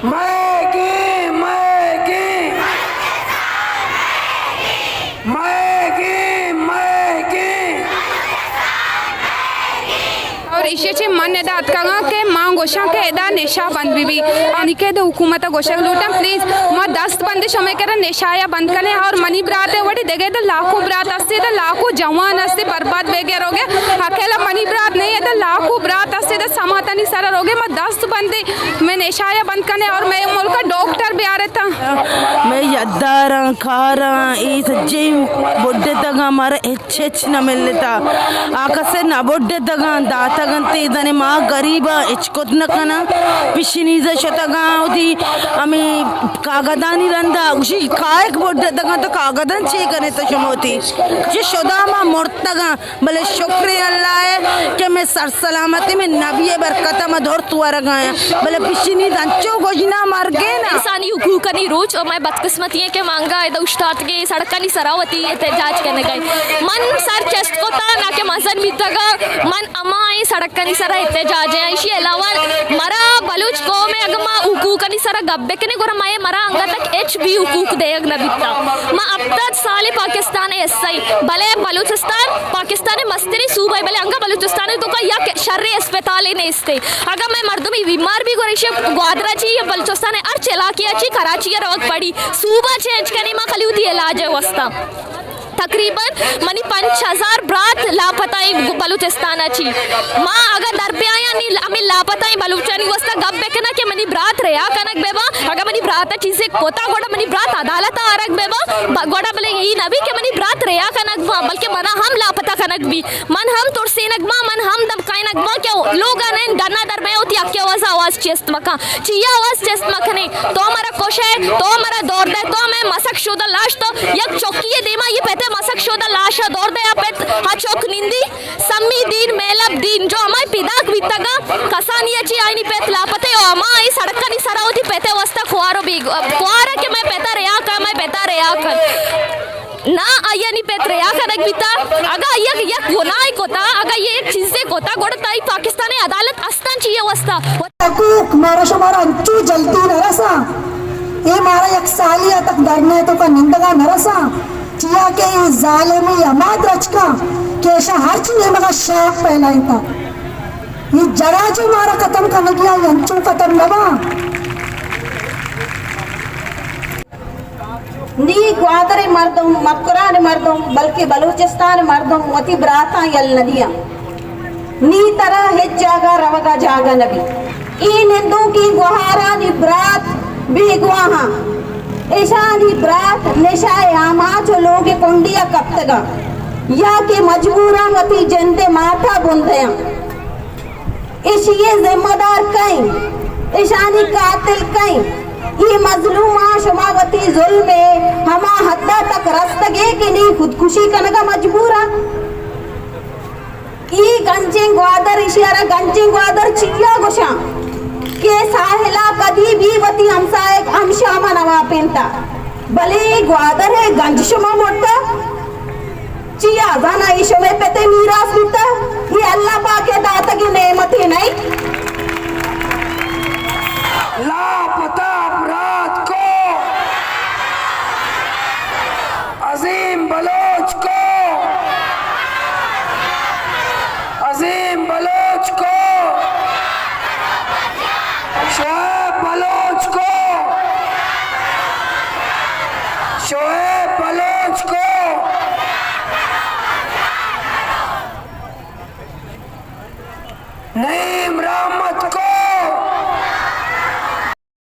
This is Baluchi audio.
مئیگیں، مئیگیں۔ مئیگیں، مئیگیں۔ اور ایشی چہ من ادا اتکگاں کہ ما گوشاں کہ ادا نشہ بند بہ بی۔ آنی کہ ادا حکومت ءَ گوشگ لوٹاں، پلیز ما دست بندے شمئے کرا نشہ ءَ بند کنے اور منی برات ءِ وڑی دگہ ادا لاکھوں برات ہستے، ادا لاکھوں جوان ہستے برباد بیگے روگے۔ اکیلا منی برات نہیں، ادا لاکھوں برات ہستے ادا سماتانی سرا روگے۔ ما دست بندے، مئے نشہ ءَ بند کنے اور مئے ملک ءَ ڈاکٹر بیارے تا۔ مئے یداراں، کاراں، اے سجیں بڈتگاں، مارا ہچ ہچ نہ ملتا۔ آ کسے نہ بڈتگاں، داتگ انت، اے زنے ما غریباں، ہچ کت نہ کناں۔ پشنیز ءَ شتگاں، وتی ہمے کاگدانی رندا، گوشی کائک بڈتگاں تو کاگداں چے کنے تو شما وتی؟ چہ شدا ما مرتگاں۔ بلے شکر اللہ ءَ کہ مئے سر سلامت، مئے نبی ءِ برکت ءَ ما درست ورگ ءَ آں۔ بلے پشنیز انچو گژنا مرگے نا۔ انسانی حقوقانی روچ، اور مئے بدقسمتی ایں کہ ما انگا ادا اوشتاتگیں سڑکانی سرا وتی احتجاج کنگ ءَ ایں۔ من سر چست کتا نہ کہ مزن بیتگاں، من ہما ایں سڑکانی سرا احتجاج ءَ آں۔ ایشی علاوہ مارا بلوچ قوم ءَ اگاں ما حقوقانی سرا گپ بکنیں، گڑا مئے مارا انگت تک ہچ بھی حقوق دیگ نہ بیتا۔ ما ہپتاد سال پاکستان ءِ حصہ ایں، بلے بلوچستان پاکستان ءِ مستریں صوبہ ایں، بلے انگا بلوچستان ءِ توکا یک شریں اسپتالے نیست ایں۔ اگاں مئے مردمے بیمار بی، گڑا ایشی گوادر ءَ چی یا بلوچستان ءِ ہرچ علاقے ءَ چی کراچی ءَ روگ پڑی، صوبہ چینج کنیں ما خالی وتی علاج ءِ واسطہ۔ تقریباً منی پنچ ہزار برات لاپتہ ایں بلوچستان ءَ چی۔ ما اگاں در بیایاں نی ہمے لاپتہ ایں بلوچانی واسطہ گپ بکناں کہ منی برات رہا کنگ بہ باں، اگاں منی برات ءَ چیزے کتا گڑا منی برات عدالت ءَ آرگ بہ باں، ب-، گڑا بلے اے نہ بی کہ منی برات رہا کنگ باں، بلکہ منا ہم لاپتہ کنگ بی، من ہم ترسینگ باں، من ہم دمکائینگ باں کہ لوگ ءَ نین ڈنا در بیا وتی حق ءِ واسطہ آواز چست مکن۔ چیا آواز چست مکنیں؟ تو مارا کشئے، تو مارا دور دئے، تو مئے مسک شودہ لاش، تو یک چکی ءِ دیما یہ پتے مسک شودہ لاش ءَ دور دئے، آ پت، آ چک نندی، سمی دین، میلب دین، جو ہمائی پیداک بیتگا، کسانی ءَ چی آئینی پت لاپتے، او ہما اے سڑکانی سرا وتی پتے واسطہ خوار و بیگ-، خوار کہ مئے پتا رہا کن، مئے پتا رہا کن۔ نا، آئیانی پت رہا کنگ بیتا۔ اگاں آئی یک گناہے کتا، اگاں آئی یک چیزے کتا، گڑا تئی پاکستان ءِ عدالت استاں چی ءِ واسطہ؟ حقوق مارا شمارا انچو جلدی نہ رساں۔ اے مارا یک سالے ءَ تک دھرنا ءِ توکا نندگا نہ رساں۔ چیا کہ اے ظالمیں ہما درچکاں کہ ایشاں ہرچ نیمگا شاپ پھیلائینتا۔ اے جڑا جو مارا ختم کنگی ءَ انچو ختم نہ باں۔ نی گوادر ءِ مردم، مکران ءِ مردم، بلکہ بلوچستان ءِ مردم وتی براتاں یل نہ دیاں۔ نی ترا ہچ جاگہ روگ ءَ جاگہ نہ بیت۔ اے نندوکیں گوہارانی برات بیگواہاں۔ اشانی برات نشہ ءِ آماچ و لوگ ءِ کنڈی ءَ کپتگاں یا کہ مجبوراں وتی جند ءِ مات ءَ بن دیاں۔ اشی ءِ ذمہ دار کئے؟ اشانی قاتل کئے؟ اے مظلوماں شما وتی ظلم ءِ ہما حد ءَ تک رستگے کہ نی خودکشی کنگ ءَ مجبور ءَ؟ اے گنجیں گوادر، اشی ءَ را گنجیں گوادر چیا گوشاں کہ ساحل ءَ کدی بھی وتی ہمسائگ ہمشام ءَ نواپینتا، بلے اے گوادر ءِ گنج شما مرتا؟ چیا زانا اے شمئے پت ءِ میراث بیتا؟ اے اللہ پاک ءِ داتگیں نعمتے نئے؟ لاپتہ برات کو، عظیم بلوچ کو، عظیم بلوچ کو، شعیب بلوچ کو، شعیب بلوچ کو، نعیم رحمت کو،